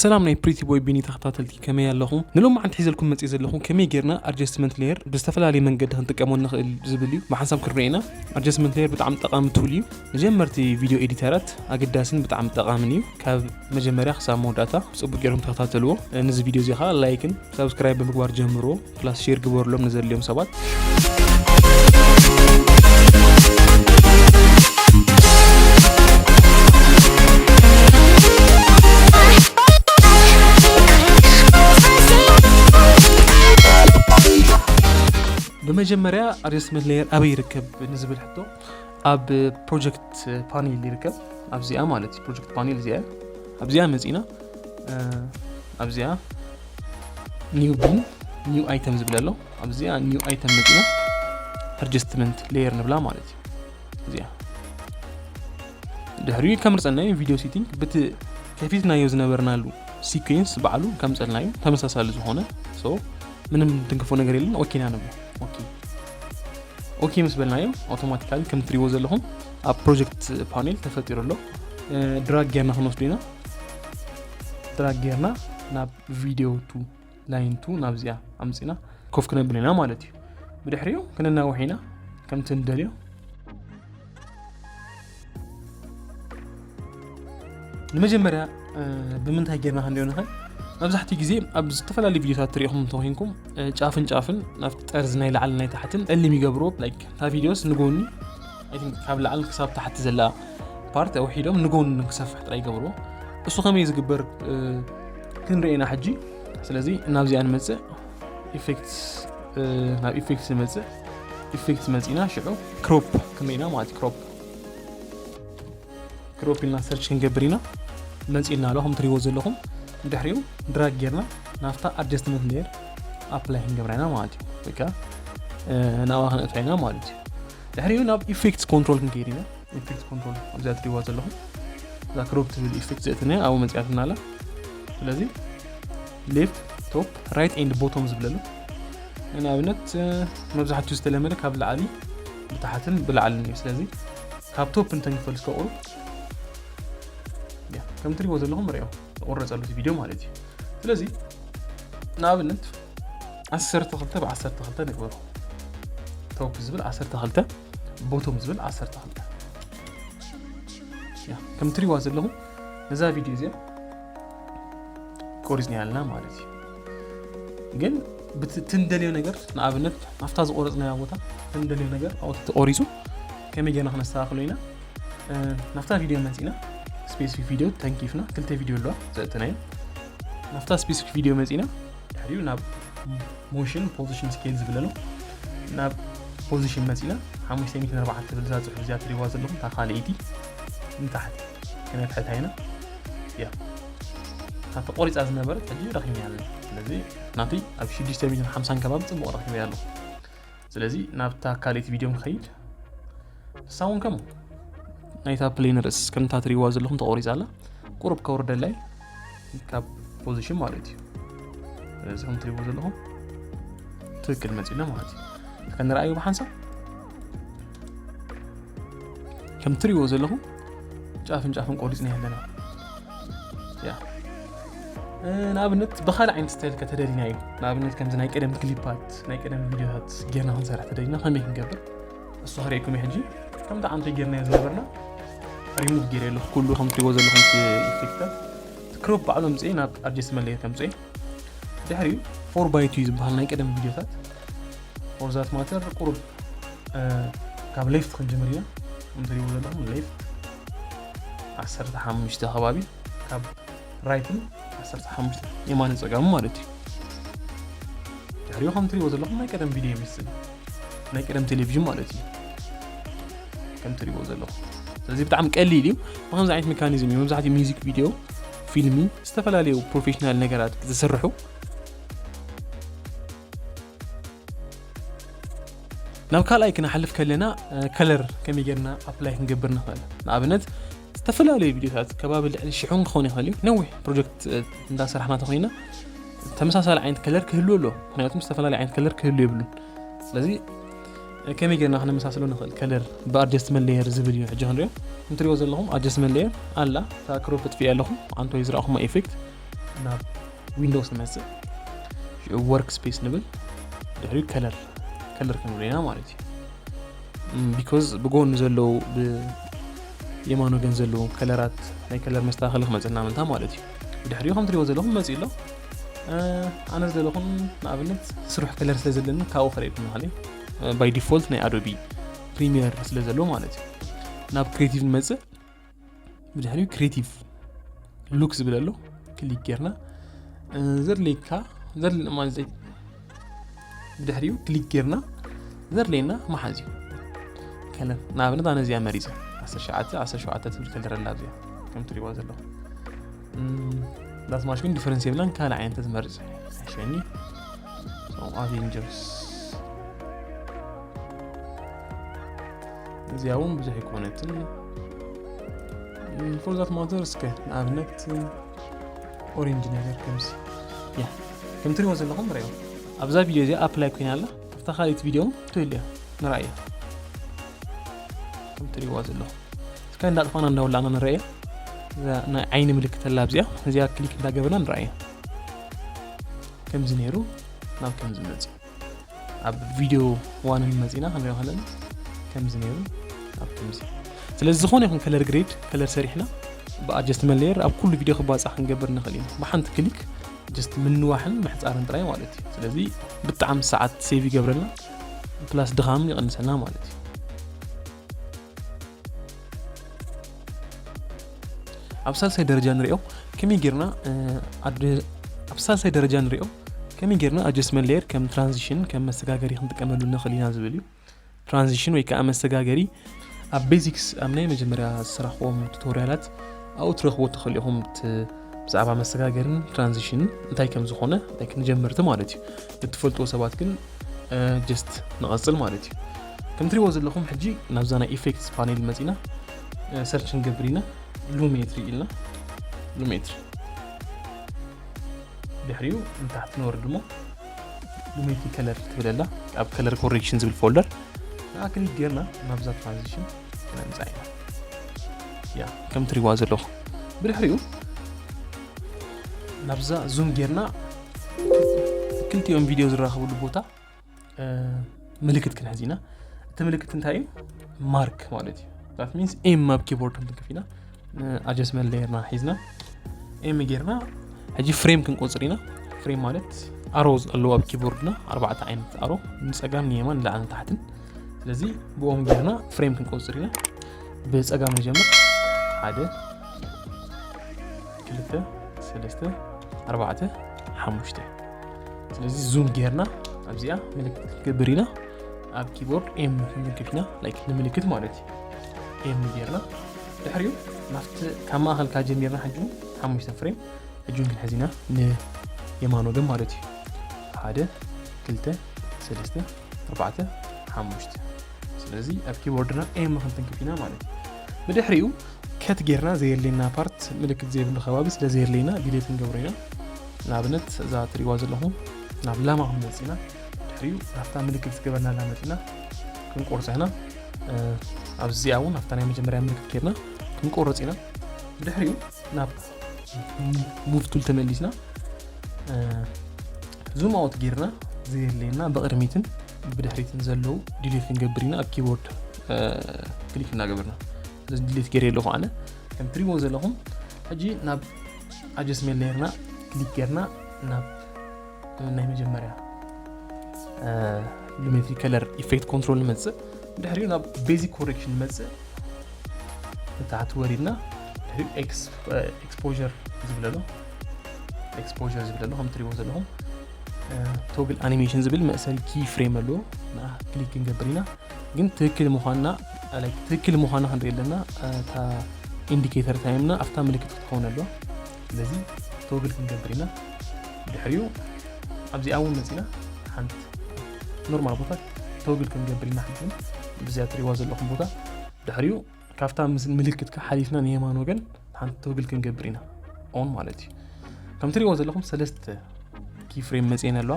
ሰላም ናይ ፕሪቲ ቦይ ቢኒ ተኸታተልቲ፣ ከመይ ኣለኹም? ንሎማዓንቲ ሒዘልኩም መፅእ ዘለኹ ከመይ ጌርና ኣድጀስትመንት ሌየር ብዝተፈላለየ መንገዲ ክንጥቀሞ ንኽእል ዝብል እዩ። ብሓንሳብ ክንሪኦ ኢና። ኣድጀስትመንት ሌየር ብጣዕሚ ጠቓሚ ቱል እዩ። ንጀመርቲ ቪድዮ ኤዲተራት ኣገዳስን ብጣዕሚ ጠቓምን እዩ። ካብ መጀመርያ ክሳብ መወዳእታ ብፅቡቅ ጌርኩም ተኸታተልዎ። ንዚ ቪድዮ እዚ ከዓ ላይክን ሳብስክራይብ ብምግባር ጀምርዎ፣ ፕላስ ሼር ግበሩሎም ንዘድልዮም ሰባት። ብመጀመርያ ኣድጀስትመንት ሌየር ኣበይ ይርከብ ንዝብል ሕቶ፣ ኣብ ፕሮጀክት ፓኔል ይርከብ። ኣብዚኣ ማለት እዩ፣ ፕሮጀክት ፓኔል እዚኣ እያ። ኣብዚኣ መፂና ኣብዚኣ ኒው ቢም ኒው ኣይተም ዝብል ኣሎ። ኣብዚኣ ኒው ኣይተም መፂና ኣድጀስትመንት ሌየር ንብላ ማለት እዩ። እዚኣ ድሕሪኡ ከምርፀና እዩ። ቪድዮ ሴቲንግ ብቲ ከፊትናዮ ዝነበርናሉ ሲኩዌንስ ባዕሉ ከምፀልና እዩ፣ ተመሳሳሊ ዝኾነ። ሶ ምንም ትንክፎ ነገር የለን። ኦኬ ኢና ንብሎ። ኦኬ ኦኬ ምስ በልናዮ ኣውቶማቲካሊ ከም ትሪዎ ዘለኹም ኣብ ፕሮጀክት ፓኔል ተፈጢሩ ኣሎ። ድራግ ጌርና ክንወስዶ ኢና። ድራግ ጌርና ናብ ቪድዮ ቱ ላይን ቱ ናብዚኣ ኣምፂና ኮፍ ክነብል ኢና ማለት እዩ። ብድሕሪኡ ክንናውሕ ኢና ከምቲ ንደልዮ። ንመጀመርያ ብምንታይ ጌርና ክንሪኦ ንኽእል? መብዛሕትኡ ግዜ ኣብ ዝተፈላለዩ ቪድዮታት ትሪኢኹም እንተኮይንኩም ጫፍን ጫፍን ናብ ጠርዚ ናይ ላዕሊ ናይ ታሕትን ጸሊም ይገብርዎ። ላይክ እታ ቪድዮስ ንጎኒ፣ I think፣ ካብ ላዕሊ ክሳብ ታሕቲ ዘላ ፓርት ኣውሒዶም ንጎኒ ክሰፍሕ ጥራይ ይገብርዎ። እሱ ከመይ ዝግበር ክንርኢ ኢና ሕጂ። ስለዚ ናብዚኣ ንመጽእ፣ ኢፌክትስ፣ ናብ ኢፌክትስ ንመጽእ። ኢፌክትስ መጺና ሽዑ ክሮፕ ክንርኢ ኢና ማለት እዩ። ክሮፕ ክሮፕ ኢልና ሰርች ክንገብር ኢና። መጺእና ኣሎ ከም ትሪዎ ዘለኹም። ድሕሪኡ ድራግ ጌርና ናብታ ኣድጀስትመንት ሌየር ኣፕላይ ክንገብራ ኢና ማለት እዩ። ወይ ከዓ ናብኣ ክንእትዋ ኢና ማለት እዩ። ድሕሪኡ ናብ ኢፌክትስ ኮንትሮል ክንከይድ ኢና። ኢፌክትስ ኮንትሮል ኣብዚኣ ትሪዋ ዘለኹም እዛ ክሮፕ ትብል ኢፌክት ዘእትናያ ኣብኡ መፂኣትና ኣላ። ስለዚ ሌፍት፣ ቶፕ፣ ራይት ኤንድ ቦቶም ዝብለሉ፣ ንኣብነት መብዛሕትኡ ዝተለመደ ካብ ላዕሊ ብታሕትን ብላዕልን እዩ። ስለዚ ካብ ቶፕ እንተንክፈል እስከ ቁሩብ ከም ትሪዎ ዘለኹም ርእዮ ዝቆረፀሉ ቪድዮ ማለት እዩ። ስለዚ ንኣብነት ዓሰርተ ክልተ ብ ዓሰርተ ክልተ ንግበሮ። ቶፕ ዝብል ዓሰርተ ክልተ፣ ቦቶም ዝብል ዓሰርተ ክልተ። ከም ትሪዋ ዘለኹም ነዛ ቪድዮ እዚኣ ቆሪፅና ያለና ማለት እዩ። ግን ትንደልዮ ነገር፣ ንኣብነት ናፍታ ዝቆረፅናያ ቦታ ትንደልዮ ነገር ኣብኡ ተቆሪፁ ከመይ ጌርና ክነስተካክሎ ኢና። ናፍታ ቪድዮ መፂና ስፔሲፊክ ቪድዮ ተንኪፍና ክልተ ቪድዮ ኣለዋ ዘእተናዮ። ናፍታ ስፔሲፊክ ቪድዮ መፂና ድሕሪኡ ናብ ሞሽን ፖዚሽን ስኬል ዝብለሉ ናብ ፖዚሽን መፂና ሓሙሽተ ሚእቲ ኣርባዕተ ትብል እዛ ፅሑፍ እዚኣ ትሪዋ ዘለኹም እታ ካልኣይቲ ንታሕቲ ክነትሕታ ኢና። ያ እታ ተቆሪፃ ዝነበረት ሕጂ ረኪብና ኣለና። ስለዚ ናተይ ኣብ ሽዱሽተ ሚእትን ሓምሳን ከባቢ ፅቡቅ ረኪበያ ኣለኹ። ስለዚ ናብታ ካልኣይቲ ቪድዮ ንኸይድ። ንሳ እውን ከምኡ ናይታ ፕሌን ርእስ ከምታ ትሪዋ ዘለኹም ተቆሪፃ ኣላ። ቁሩብ ከውርደላይ ካብ ፖዚሽን ማለት እዩ። ስለዚ ከም ትሪዎ ዘለኹም ትክክል መፂና ማለት እዩ። ከንረኣዩ ብሓንሳብ ከም ትሪዎ ዘለኹም ጫፍን ጫፍን ቆሪፅና ኣለና። ያ ንኣብነት ብካልእ ዓይነት ስታይል ከተደሊና እዩ። ንኣብነት ከምዚ ናይ ቀደም ክሊፓት ናይ ቀደም ቪድዮታት ጌርና ክንሰርሕ ተደሊና ከመይ ክንገብር እሱ ክርእየኩም እዩ። ሕጂ ከምቲ ዓንተ ጌርናዮ ዝነበርና ሪሙቭ ጌረ ኣለኹ። ኩሉ ከም ትሪዎ ዘለኹም ኢፌክታት ክሮፕ ባዕሎም ምፅኤ ናብ ኣድጀስትመንት ሌየር ከምፅኤ ድሕሪኡ ፎር ባይ ቱ ዝበሃል ናይ ቀደም ቪድዮታት ፎር ዛት ማተር ቁሩብ ካብ ሌፍት ክንጅምር ኢና። ከም ትሪዎ ዘለኹም ሌፍት ዓሰርተ ሓሙሽተ ከባቢ ካብ ራይትን ዓሰርተ ሓሙሽተ የማነ ፀጋሙ ማለት እዩ። ድሕሪኡ ከም ትሪዎ ዘለኹም ናይ ቀደም ቪድዮ ይመስል፣ ናይ ቀደም ቴሌቪዥን ማለት እዩ። ከም ትሪዎ ዘለኹም ስለዚ ብጣዕሚ ቀሊል እዩ። ብከምዚ ዓይነት ሜካኒዝም እዩ መብዛሕትኡ ሚውዚክ ቪድዮ፣ ፊልሚ፣ ዝተፈላለዩ ፕሮፌሽናል ነገራት ዝስርሑ። ናብ ካልኣይ ክነሓልፍ ከለና ከለር ከመይ ጌርና ኣፕላይ ክንገብር ንኽእል። ንኣብነት ዝተፈላለዩ ቪድዮታት ከባቢ ልዕሊ ሽሑን ክኾን ይኽእል እዩ። ነዊሕ ፕሮጀክት እንዳሰራሕና ተኾይና ተመሳሳሊ ዓይነት ከለር ክህሉ ኣሎ። ምክንያቱም ዝተፈላለዩ ዓይነት ከለር ክህሉ የብሉን። ስለዚ ከመይ ጌርና ክነመሳስሎ ንኽእል ከለር ብኣድጀስትመንት ሌየር ዝብል እዩ። ሕጂ ክንሪኦ እንትሪኦ ዘለኹም ኣድጀስትመንት ሌየር ኣላ። እታ ክሮፕ እጥፊእ ኣለኹ ኣንቶ ዝረእኹማ ኢፌክት ናብ ዊንዶውስ ንመፅእ፣ ወርክ ስፔስ ንብል፣ ድሕሪኡ ከለር ከለር ክንብል ኢና ማለት እዩ። ቢኮዝ ብጎኒ ዘለዉ ብየማን ወገን ዘለዉ ከለራት ናይ ከለር መስተኻኸሊ ክመፅና ምንታ ማለት እዩ። ብድሕሪኡ ከም ትሪእዎ ዘለኹም መፂኡ ኣሎ። ኣነ ዝደለኹም ንኣብነት ስሩሕ ከለር ስለ ዘለኒ ካብኡ ክርእየኩም ንኽእል። ባይ ዲፎልት ናይ ኣዶቢ ፕሪሚየር ስለ ዘሎ ማለት እዩ። ናብ ክሬቲቭ ንመፅእ። ብድሕሪኡ ክሬቲቭ ሉክ ዝብል ኣሎ፣ ክሊክ ጌርና ዘድልየካ ዘድልየ ማለት ብድሕሪኡ ክሊክ ጌርና ዘድልየና መሓዝ እዩ። ከለር ንኣብነት ኣነ እዚኣ መሪፀ ዓሰርተ ትሽዓተ ዓሰርተ ሸውዓተ ትብል ከለር ኣላ እዚኣ ከም ትሪእዋ ዘለኹም። ዳስማሽ ግን ዲፈረንስ የብላን። ካልእ ዓይነት ዝመርፅ ሸኒ ኣቬንጀርስ እዚኣ እውን ብዙሕ ኣይኮነትን። ፎር ዛት ማተር እስከ ንኣብነት ኦሬንጅ ነገር ከምዚ ያ ከም ትሪእዎ ዘለኹም ርኣዩ። ኣብዛ ቪድዮ እዚኣ ኣፕላይ ኮይና ኣላ። ኣብታ ካልእቲ ቪድዮ እውን ትህሉ እያ ንርኣያ። ከም ትሪእዋ ዘለኹም እስከ እንዳጥፋና እንዳወላዕና ንረኣያ። እዛ ናይ ዓይኒ ምልክት ኣላ ኣብዚኣ፣ እዚኣ ክሊክ እንዳገበርና ንረኣያ። ከምዚ ነይሩ ናብ ከምዚ መፅእ። ኣብ ቪድዮ ዋንን መፂና ክንሪኦ ከለና ከምዚ ነይሩ ኣብ ከምዚ። ስለዚ ዝኾነ ይኹን ከለር ግሬድ ከለር ሰሪሕና ብኣጀስትመንት ሌየር ኣብ ኩሉ ቪድዮ ክባፃ ክንገብር ንኽእል ኢና። ብሓንቲ ክሊክ ጀስት ምንዋሕን ምሕፃርን ጥራይ ማለት እዩ። ስለዚ ብጣዕሚ ሰዓት ሴቭ ይገብረልና፣ ፕላስ ድኻም ይቐንሰልና ማለት እዩ። ኣብ ሳልሳይ ደረጃ ንሪኦ ከመይ ጌርና ኣብ ሳልሳይ ደረጃ ንሪኦ ከመይ ጌርና ኣጀስትመንት ሌየር ከም ትራንዚሽን ከም መሰጋገሪ ክንጥቀመሉ ንኽእል ኢና ዝብል እዩ። ትራንዚሽን ወይ ከዓ መሰጋገሪ ኣብ ቤዚክስ ኣብ ናይ መጀመርያ ዝሰራሕዎም ቱቶሪያላት ኣብኡ ትረኽቦ ትኽእል ኢኹም። ብዛዕባ መሰጋገርን ትራንዚሽንን እንታይ ከም ዝኾነ ንጀመርቲ ማለት እዩ። ንትፈልጥዎ ሰባት ግን ጀስት ንቐፅል ማለት እዩ። ከም ትሪእዎ ዘለኹም ሕጂ ናብዛ ናይ ኢፌክትስ ፓኔል መፂና ሰርች ንገብር ኢና። ሉሜትሪ ኢልና ሉሜትሪ ድሕሪኡ ንታሕቲ ንወርድ እሞ ሉሜትሪ ከለር ትብለላ ኣብ ከለር ኮሬክሽን ዝብል ፎልደር ንኣ ክሊክ ጌርና ናብዛ ትራንዚሽን ክነምፃ ኢና። ያ ከም ትሪእዋ ዘለኹም ብድሕሪኡ ናብዛ ዙም ጌርና ክልቲኦም ቪድዮ ዝራኸብሉ ቦታ ምልክት ክንሕዝ ኢና። እቲ ምልክት እንታይ እዩ? ማርክ ማለት እዩ። ት ሚንስ ኤም ኣብ ኪቦርድ ክንትንክፍ ኢና። ኣጀስትመንት ሌየርና ሒዝና ኤም ጌርና ሕጂ ፍሬም ክንቆፅር ኢና። ፍሬም ማለት ኣሮ ኣለዎ ኣብ ኪቦርድና ኣርባዕተ ዓይነት ኣሮ ንፀጋም ንየማን ንላዕልን ታሕትን። ስለዚ ብኦም ጌርና ፍሬም ክንቆፅር ኢና። ብፀጋም ንጀምር። ሓደ ክልተ ሰለስተ ኣርባዕተ ሓሙሽተ። ስለዚ ዙም ጌርና ኣብዚኣ ምልክት ክንገብር ኢና። ኣብ ኪቦርድ ኤም ክንክፍ ኢና ላይክ ንምልክት ማለት እዩ። ኤም ጌርና ድሕሪኡ ናብቲ ካብ ማእኸልካ ጀሚርና ሕጂ ሓሙሽተ ፍሬም ሕጂ ክንሕዝ ኢና ንየማን ወገን ማለት እዩ። ሓደ ክልተ ሰለስተ ኣርባዕተ ሓሙሽተ። ስለዚ ኣብ ኪቦርድና ኤም ክንትንክፍ ኢና ማለት እዩ። ብድሕሪኡ ከት ጌርና ዘየድልየና ፓርት ምልክት ዘይብሉ ከባቢ ስለ ዘየድልየና ዲሌት ክንገብሮ ኢና። ንኣብነት እዛ ትሪእዋ ዘለኹም ናብ ላማ ክንመፅእ ኢና። ድሕሪኡ ናብታ ምልክት ዝገበርናላ መፂና ክንቆርፃ ኢና። ኣብዚኣ እውን ኣብታ ናይ መጀመርያ ምልክት ጌርና ክንቆርፅ ኢና። ብድሕሪኡ ናብ ሙቭ ቱል ተመሊስና ዙም ኣውት ጌርና ዘየድልየና ብቕድሚትን ብድሕሪትን ዘለዉ ዲሌት ክንገብር ኢና ኣብ ኪቦርድ ክሊክ እናገበርና። ስለዚ ዲሌት ገይረ ኣለኹ ኣነ። ከም ትሪእዎ ዘለኹም ሕጂ ናብ ኣጀስትመንት ሌየርና ክሊክ ጌርና ናብ ናይ መጀመርያ ሉሜትሪ ከለር ኢፌክት ኮንትሮል ንመፅእ። ብድሕሪኡ ናብ ቤዚክ ኮሬክሽን ንመፅእ። ንታሕቲ ወሪድና ድሕሪኡ ኤክስፖር ዝብለሎ ኤክስፖር ዝብለሎ ከም ትሪእዎ ዘለኹም ቶግል ኣኒሜሽን ዝብል መእሰሪ ኪ ፍሬም ኣለዎ። ንኣ ክሊክ ክንገብር ኢና። ግን ትክክል ምዃንና ላይክ ትክክል ምዃና ክንርኢ ኣለና። እታ ኢንዲኬተር ታይምና ኣብታ ምልክት ክትኸውን ኣለዋ። ስለዚ ቶግል ክንገብር ኢና። ድሕሪኡ ኣብዚኣ እውን መፂና ሓንቲ ኖርማል ቦታ ቶግል ክንገብር ኢና። ሕጂ እውን ብዚኣ ትሪእዋ ዘለኹም ቦታ ድሕሪኡ ካብታ ምስ ምልክትካ ሓሊፍና ንየማን ወገን ሓንቲ ቶግል ክንገብር ኢና። ኦን ማለት እዩ። ከም ትሪእዎ ዘለኹም ሰለስተ ኪ ፍሬም መፅየን ኣለዋ።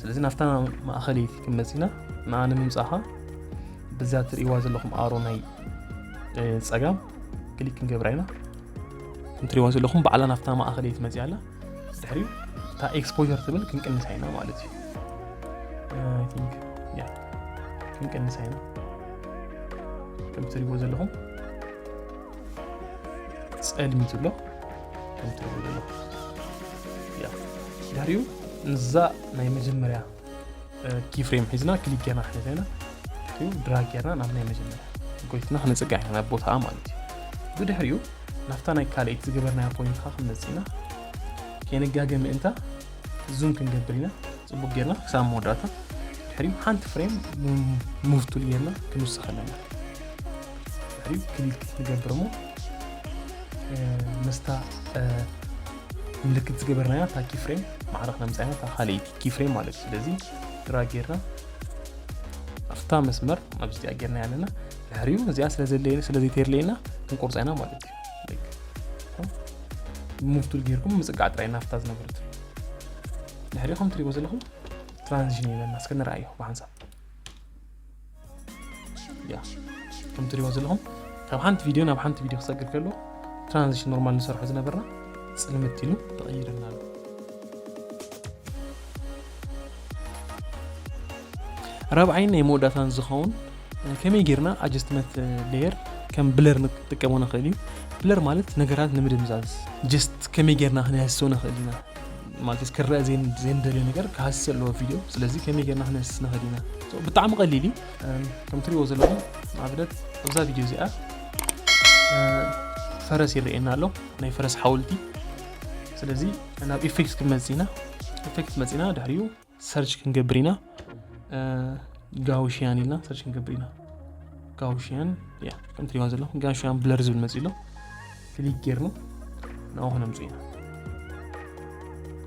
ስለዚ ናብታ ማእኸለይቲ ክንመፅእ ኢና። ንኣ ንምምፃእኻ ብዛ ትሪእዋ ዘለኹም ኣሮ ናይ እ፣ ፀጋም ክሊክ ክንገብራ ኢና። ትሪዋ ዘለኹም ባዕላ ናፍታ ማእኸለይቲ መፅያ ኣላ። ድሕሪኡ እታ exposure ትብል ክንቅንሳ ኢና ማለት እዩ። I think yeah ክንቅንሳ ኢና። ከም ትሪዎ ዘለኹም ጸልሚቱ ኣሎ። ከም ትሪዎ ዘለኹም yeah ድሕሪኡ ንዛ ናይ መጀመርያ keyframe ሒዝና click ጌርና ክንሕዘና ድሕሪኡ drag ጌርና ናብ ናይ መጀመርያ ጎይትና ክነጽጋ ኢና ናብ ቦታኣ ማለት እዩ። ብድሕሪኡ ናፍታ ናይ ካልኣይቲ ዝገበርናያ point ካ ክንመጽእ ኢና። ከይንጋገ ምእንታ zoom ክንገብር ኢና ጽቡቅ ጌርና ክሳብ መወዳእታ። ድሕሪኡ ሓንቲ frame move tool ጌርና ክንውስኽ ኣለና። ድሕሪኡ click ንገብር እሞ ምስታ ምልክት ዝገበርናያ እታ keyframe ማዕረ ክነምጻ ኢና። እታ ካልኣይቲ keyframe ማለት እዩ። ስለዚ drag ጌርና ኣብታ መስመር ኣብዚ ዚኣ ጌርና ኣለና። ድሕሪኡ እዚኣ ስለ ዘይተርለየና ክንቆርጻ ኢና ማለት እዩ። Move tool ጌርኩም ምጽጋዕ ጥራይ ናፍታ ዝነበረት። ድሕሪኡ ከም ትሪእዎ ዘለኹም transition ይብለና። እስከ ንርኣዮ ብሓንሳብ። yeah ከም ትሪእዎ ዘለኹም ካብ ሓንቲ ቪድዮ ናብ ሓንቲ ቪድዮ ክሰግር ከሎ transition normal ንሰርሖ ዝነበርና ጽልምት ኢሉ ተቐይርና ኣሎ። ራብዓይን ናይ መወዳእታን ዝኸውን ከመይ ጌርና adjustment layer ከም blur ንጥቀሞ ንኽእል እዩ። Blur ማለት ነገራት ንምድምዛዝ just ከመይ ጌርና ክንህስሶ ንኽእል ኢና ማለት ክረአ ዘይንደልዮ ነገር ክሃስስ ኣለዎ ቪድዮ። ስለዚ ከመይ ጌርና ክንህስስ ንኽእል ኢና? ብጣዕሚ ቀሊል እዩ። ከም ትሪእዎ ዘለኹም ኣብነት ኣብዛ ቪድዮ እዚኣ ፈረስ ይረአየና ኣሎ፣ ናይ ፈረስ ሓወልቲ። ስለዚ ናብ effect ክንመጽእ ኢና። Effect መጺና ድሕሪኡ search ክንገብር ኢና። Gaussian ኢልና search ክንገብር ኢና። Gaussian yeah ከም ትሪእዎ ዘለኹም Gaussian blur ዝብል መጺኡ ኣሎ። Click ጌርና ናብኡ ክነምጽእ ኢና።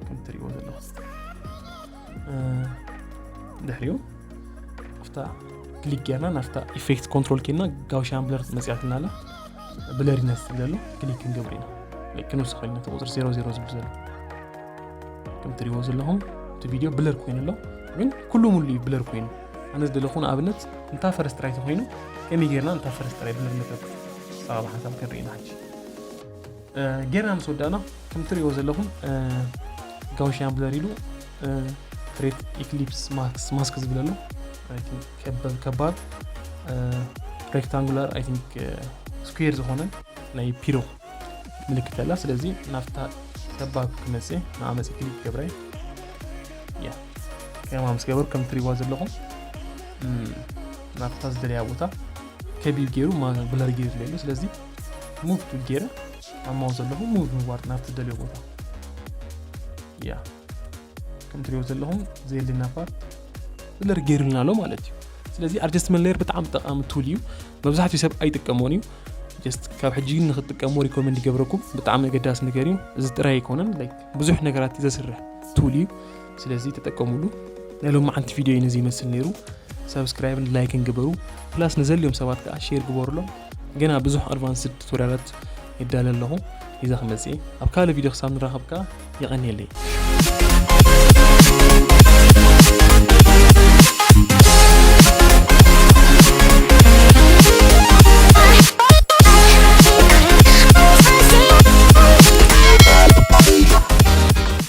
ከም ትሪእዎ ዘለኹም ድሕሪኡ ኣብታ click ጌርና ናብታ effect control ኬድና Gaussian blur መጺኣትና ኣላ። Blurriness ዝብል ዘሎ click ክንገብር ኢና። ክንውስኽ ኢና እቲ ቁጽሪ ዜሮ ዜሮ ዝብል ዘሎ ከም ትሪእዎ ዘለኹም እቲ ቪድዮ blur ኮይኑ ኣሎ። ግን ኩሉ ሙሉ እዩ blur ኮይኑ። ኣነ ዝደለኹ ንኣብነት እንታ ፈረስ ጥራይ ተኾይኑ ከመይ ጌርና እንታ ፈረስ ጥራይ blur ንገብር? ሳባ ሓንሳብ ክንርኢ ኢና ሕጂ። ጌርና ምስ ወዳእና ከም ትሪእዎ ዘለኹም Gaussian blur ኢሉ create ellipse mask ዝብል ኣሎ። ከባብ rectangular I think square ዝኾነ ናይ ፒሮ ምልክት ኣላ። ስለዚ ናብታ ከባብ ክመጽእ ንኣ መጽእ click ገብረ yeah ከማ ምስ ገበሩ ከም ትሪእዋ ዘለኹም ናብታ ዝደለያ ቦታ ከቢብ ገይሩ blur ገይሩ ኣሎ። ስለዚ move tool ገይረ ኣብ mouse ዘለኹ move ምግባር ናብቲ ዝደልዮ ቦታ yeah ከም ትሪእዎ ዘለኹም ዘየድልና part blur ገይሩልና ኣሎ ማለት እዩ። ስለዚ adjustment layer ብጣዕሚ ጠቓሚ tool እዩ። መብዛሕትኡ ሰብ ኣይጥቀሞን እዩ። Just ካብ ሕጂ ግን ንክትጥቀምዎ recommend ይገብረኩም። ብጣዕሚ ኣገዳሲ ነገር እዩ። እዚ ጥራይ ኣይኮነን፣ like ብዙሕ ነገራት እዩ ዘስርሕ tool እዩ። ስለዚ ተጠቀምሉ። ናይ ሎማዓንቲ ቪድዮ እዩ ነዚ ይመስል ነይሩ። Subscribe ን like ን ግበሩ። Plus ንዘልዮም ሰባት ከዓ share ግበሩሎም። ገና ብዙሕ advanced tutorial ት ይዳለ ኣለኹ። ሒዘ ክመጽእ እየ። ኣብ ካልእ ቪድዮ ክሳብ ንራኸብ ከዓ የቐንየለይ።